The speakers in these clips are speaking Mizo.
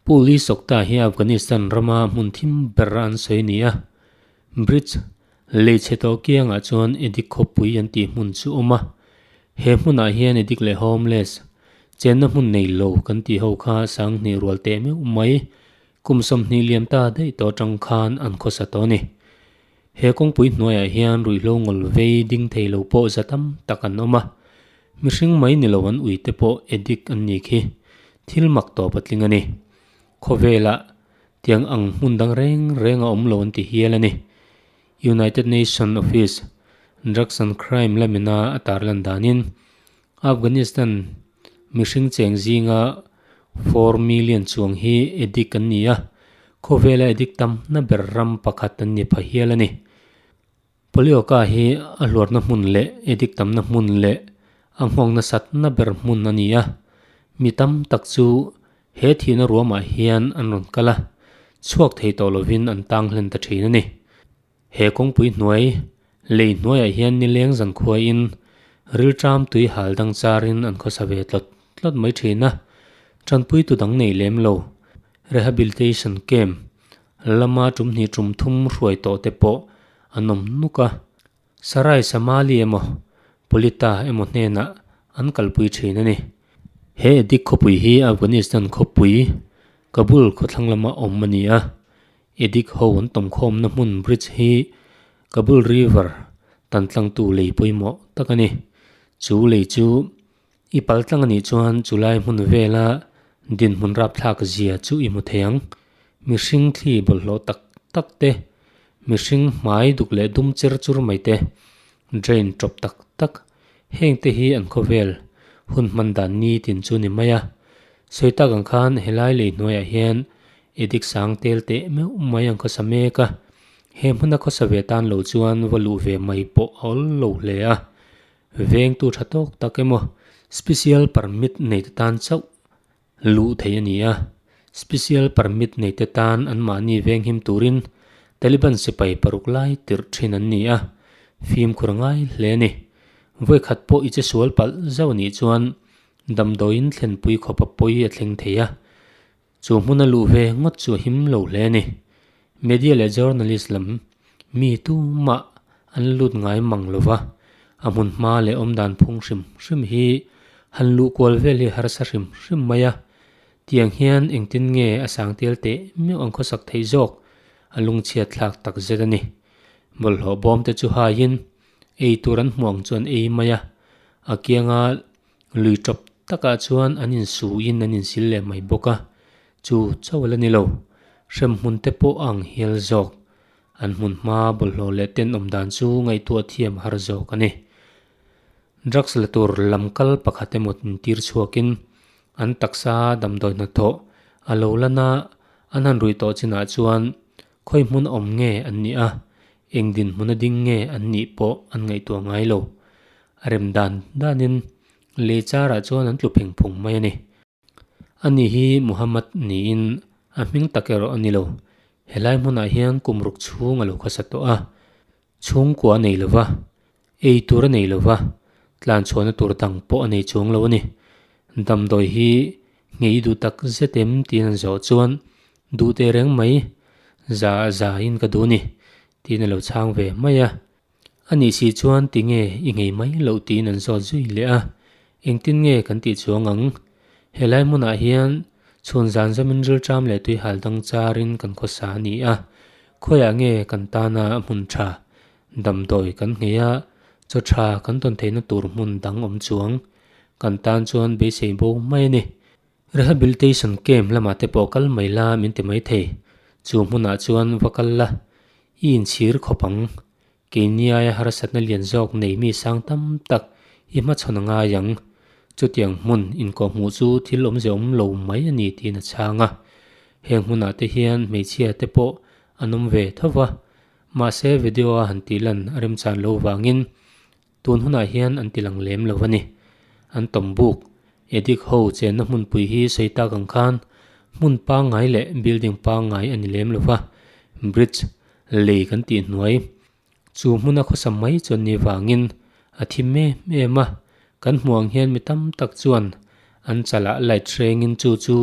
Puli Sokta hi Afghanistan rama hmun thim ber an sawi a ni a. Bridge lei chhe tawh kiangah chuan edik khawpui an tih hmun chu awm a. He hmunah hian edik leh homeless, chenna hmun nei lo kan tih ho kha sanghnih rual teh meuh mai kum 20 liam ta daih tawh atang khan an khawsa tawh a ni. He kawngpui hnuaiah hian ruihhlo ngawl vei ding thei lo pawh za tam tak an awm a. Mihring mai ni lo an ui te pawh edik an ni khi. Thil mak tawp a tling a ni. Khawvelah tiang ang hmun dang reng reng a awm lo an ti hial a ni. United Nation Office, Drugs and Crime lamina a tarlan danin Afghanistan mihring cheng zinga 4 million chuang hi addict an ni a, khawvela addict tamna ber ram pakhat an ni pha hial a ni. Polioka hi a hluarna hmun leh addict tamna hmun leh a nghawng nasatna ber hmun a ni a, mi tam tak chu he thihna ruamah hian an rawn kal a, chhuak thei tawh lovin an tang hlen ta thin a ni. He kawngpui hnuai lei hnuaiah hian nileng zankhuain rilṭam tui hal dang charin an khawsa ve tlawt tlawt mai thin a, tanpuitu dang nei lem lo rehabilitation camp lama tum hnih tum thum hruai tawh te pawh an awm nuk a. Sarai Samali emaw Polita emaw hnenah an kalpui thin a ni. He edik khawpui hi Afghanistan khawpui Kabul khawthlang lama awm a ni a. Edik ho an tawmkhawmna hmun bridge hi Kabul River tan tlangtu lei pawimawh tak a ni. Chu lei chu i pal tlang a nih chuan chulai hmun vela dinhmun rapthlak zia chu i hmu thei ang. Mihring thli bawlhhlawh tak tak te, mihring hmai duk leh dum cher chur mai te, drain tawp tak tak, heng te hi an khawvel hun hman dan ni tin chu ni mai a. Sawi tak ang khan helai lei hnuaiah hian edik sang tel teh meuh mai ang khawsa mek a, he hmuna khawsa ve tan lo chuan va luh ve mai pawh a awl lo hle a. Vengtu tha tawk tak emaw special permit nei te tan chauh luh theih a ni a, special permit nei te tan anmahni venghim turin Taliban sipai paruk lai tirh thin an ni a, fimkhur a ngai hle a ni. Vawikhat pawh i che sual palh zauh a nih chuan damdawiin thlenpui khawpa pawi a thleng thei a, chu hmuna luh ve ngawt chu a him lo hle a ni. Media leh journalist lam mi tumah an lut ngai mang lo va, a hmun hma leh awmdan phung hrim hrim hi han luh kual vel hi harsa hrim hrim mai a. Tiang hian engtin nge a sang tel teh meuh ang khawsak theih zawk a lungchhiat thlak tak zet a ni. Bawlhhlawh bawm te chu haiin ei tur an hmuh ang chu an ei mai a, a kianga Lui tawp takah chuan an insuin an insil leh mai bawk a, chu chauh la ni lo. Hremhmun te pawh a ang hial zawk. An hmun hma bawlhhlawh leh tenawm dan chu ngaihtuah thiam har zawk a ni. Drugs la tur lam kal pakhat emaw intir chhuakin an taksa damdawi hnathawh a lo lan a, an han ruih tawh chinah chuan khawi hmun awm nge an nih a, eng dinhmun a ding nge an nih pawh an ngaihtuah ngai lo. A rem dan danin lei charah chuan an tlu pheng phung mai a ni. Ani hi Muhammad niin a hming tak erawh a ni lo. Helai hmunah hian kum ruk chhung a lo khawsa tawh a, chhungkua a nei lo va, ei tur a nei lo va, tlanchhuahna tur dang pawh a nei chuang lo a ni. Damdawi hi nghei duh tak zet em tiin an zawh chuan duh teh reng mai, za za in ka duh a ni tiin a lo chhang ve mai a. A nih si chuan tinge i ngei mai loh tiin an zawt zui leh a, engtin nge kan tih chuang ang? Helai hmunah hian chhun zan zamin rilṭam leh tuihal dang charin kan khawsa a ni a, khawiah nge kan tana hmun ṭha, damdawi kan nghei a, chaw ṭha kan tawn theihna tur hmun dang awm chuang kan tan chuan beisei bo mai a ni. Rehabilitation camp lamah te pawh kal mai la min ti mai thei. Chu hmunah chuan va kal la, i inchhir khawp ang. Keiniaia harsatna lian zawk nei mi sang tam tak i hmachhawn a ngai ang. Chutiang hmun inkawhhmuh chu thil awmze awm lo mai a ni tiin a chhang a. Heng hmunah te hian hmeichhia te pawh an awm ve tho va, mahse video a han tih lan a remchan lo vangin Tun hunah hian an ti lang lem lo a ni. An tawm buk, Edik ho chenna hmunpui hi sawi tak ang khan hmun pangngai leh building pangngai a ni lem lo va, bridge lei kan tih hnuai chu hmuna khawsa mai chuan ni vangin a thi em em a. Kan hmuh ang hian mi tam tak chuan an chalah light hrengin chu chu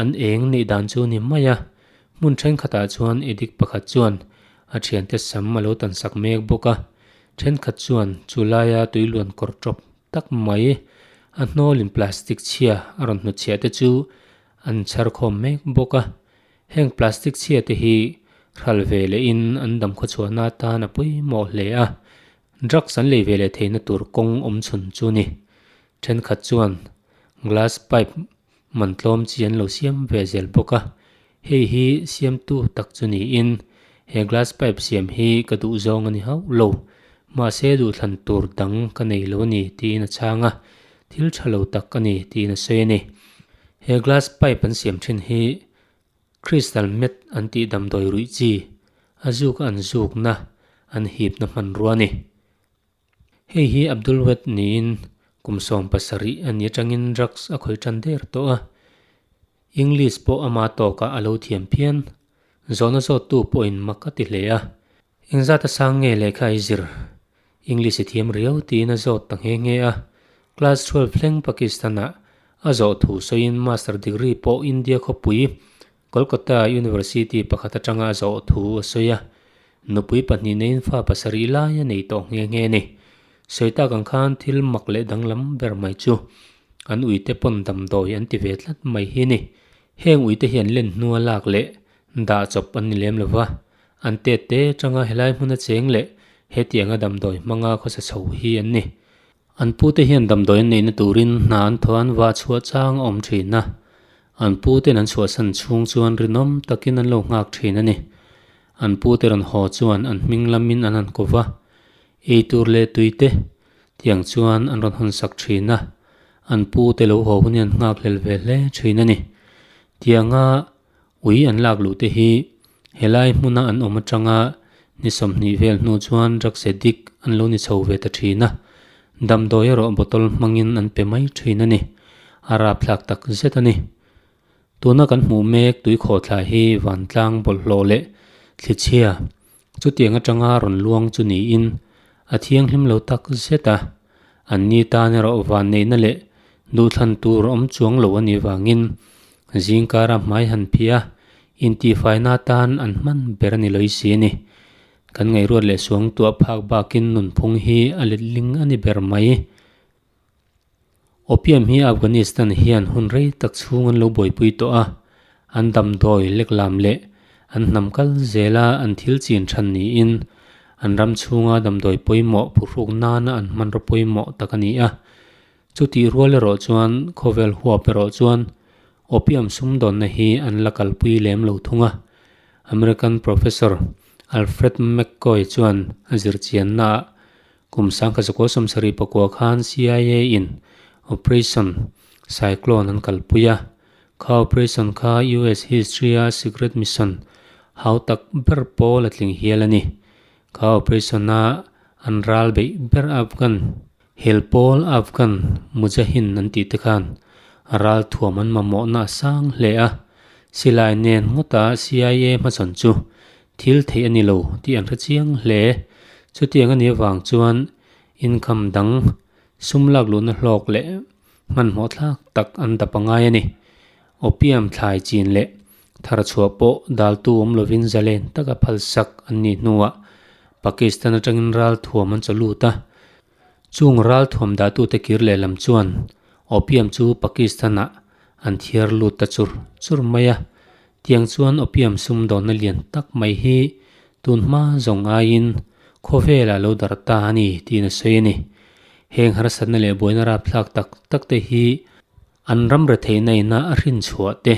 An eng neih dan chu ni mai a, hmun thenkhatah chuan addict pakhat chuan a thiante sam a lo tan sak mek bawk a, thenkhat chuan chu laia tui luan kawr tawp tak mai a hnawlin plastic chhia a rawn hnutchhiah te chu an chhar khawm mek bawk a. Heng plastic chhia te hi hral ve lehin an dam khawchhuahna atan a pawimawh hle a, drugs an lei ve leh theihna tur kawng awm chhun chu ni. Thenkhat chuan glass pipe man tlawm chi an lo siam ve zel bawk a, hei hi siamtu tak chu niin he glass pipe siam hi ka duh zawng a ni hauh lo, mahse duhthlan tur dang ka nei lo a ni tiin a chhang a, thil tha lo tak a ni tiin a sawi a ni. He glass pipe an siam thin hi crystal meth an tih damdawi ruih chi a zuk a an zukna an hipna hmanrua a ni. Hei hi Abdul Wed niin kum 70 a ni atangin drugs a khawih tan der tawh a, English pawh ama tawkah a lo thiam phian. Zawhna zawttu pawhin mak a ti hle a. Engzat a sang nge lehkha i zir? English i thiam riau tiin a zawt ta nghe nghe a. Class 12 thleng Pakistan-ah a zawh thu sawiin Master degree pawh India khawpui Kolkata University pakhat atanga a zawh thu a sawi a, nupui pahnih neiin fa pasarih lai a nei tawh nghe nghe a ni. Sawi tak ang khan thil mak leh danglam ber mai chu an uite pawn damdawi an ti ve tlat mai hi a ni. Heng uite hi an len hnua lak leh dah chawp an ni lem lo va, an tet te atanga helai hmuna cheng leh hetianga damdawi hmanga khawsa chho hi an ni. An pute hian damdawi an neihna turin hna an thaw an vah chhuah chang a awm thin a, an puten an chhuahsan chhung chuan rinawm takin an lo nghak thin a ni. An pute rawn haw chuan an hming lamin an han ko va, ei tur leh tui te tiang chuan an rawn hawn sak thin a, an pute lo haw hun hi an nghak hlel ve hle thin a ni. Tianga ui an lak luh te hi Helai hmuna an awm atanga ni 20 vel hnu chuan drugs addict an lo ni chho ve ta thin a, damdawi erawh bottle hmangin an pe mai thin a ni. A rapthlak tak zet a ni. Tuna kan hmuh mek tuikhawhthla hi vantlang bawlhhlawh leh thlichhia chutiang atanga rawn luang chu niin a thianghlim lo tak zet a, an ni tan erawh vanneihna leh duhthlan tur awm chuang lo a nih vangin zingkara hmai han phiah a, Intihfaina atan an hman ber a ni lawih si a ni. Kan ngaihruat leh suang tuah phak bakin nunphung hi a letling a ni ber mai. Opium hi Afghanistan hian hun rei tak chhung an lo buaipui tawh a, an damdawi leklam leh an hnam kal zela an thil chin than niin an ram chhunga damdawi pawimawh phuhruk nana an hmanraw pawimawh tak a ni a. Chutih rual erawh chuan khawvel huap erawh chuan Opium sumdawnna hi an la kalpui lem lo thung a, American Professor Alfred McCoy chuan a zirchiannaah kum 1979 khan CIA in Operation Cyclone an kalpui a, kha operation kha US history-a secret mission hau tak ber pawl a tling hial a ni. Kha operation-a an ral beih ber Afghan Hel pawl Afghan Mujahin an tih te khan ral thuam an mamawhna a sang hle a, silai nen ngawta CIA hmachhawn chu thil theih a ni lo tih an hre chiang hle. Chutiang a nih avang chuan income dang sum lak luhna hlawk leh hmanhmawh thlak tak an dap a ngai a ni. Opium thlai chin leh thar chhuah pawh daltu awm lovin zalen taka phalsak an nih hnuah Pakistan atangin ral thuam an chaw lut a. Chung ral thuam dahtute kir lehlam chuan opium chu Pakistan-ah an thiar lut ta chur chur mai a. Tiang chuan opium sumdawnna lian tak mai hi tun hma zawng aiin khawvelah lo darh ta a ni tiin a sawi a ni. Heng harsatna leh buaina rapthlak tak tak te hi an ram retheihna ina a hrinchhuah te,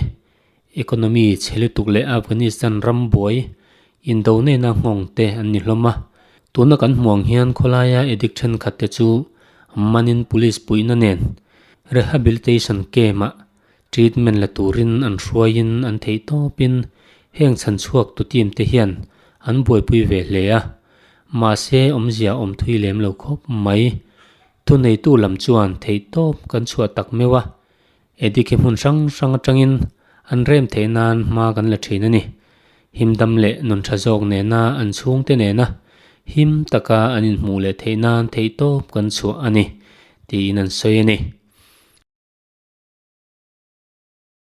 economy chhe lutuk leh Afghanistan ram buai indo nena nghawng te an ni hlawm a. Tuna kan hmuh ang hian khawlaia addict thenkhat te chu manin police puihna nen rehabilitation camp-ah treatment la turin an hruaiin an theih tawpin heng chhanchhuak tu team te hian an buaipui ve hle a. Mahse awmzia awm thui lem lo khawp mai. Thuneitu lam chuan theih tawp kan chhuah tak meuh a, Eddie khi hmun hrang hrang atangin an rem theih nan hma kan la thin a ni. Himdam leh nun tha zawk nena an chhungte nena him taka an inhmuh leh theih nan theih tawp kan chhuah a ni, tiin an sawi a ni.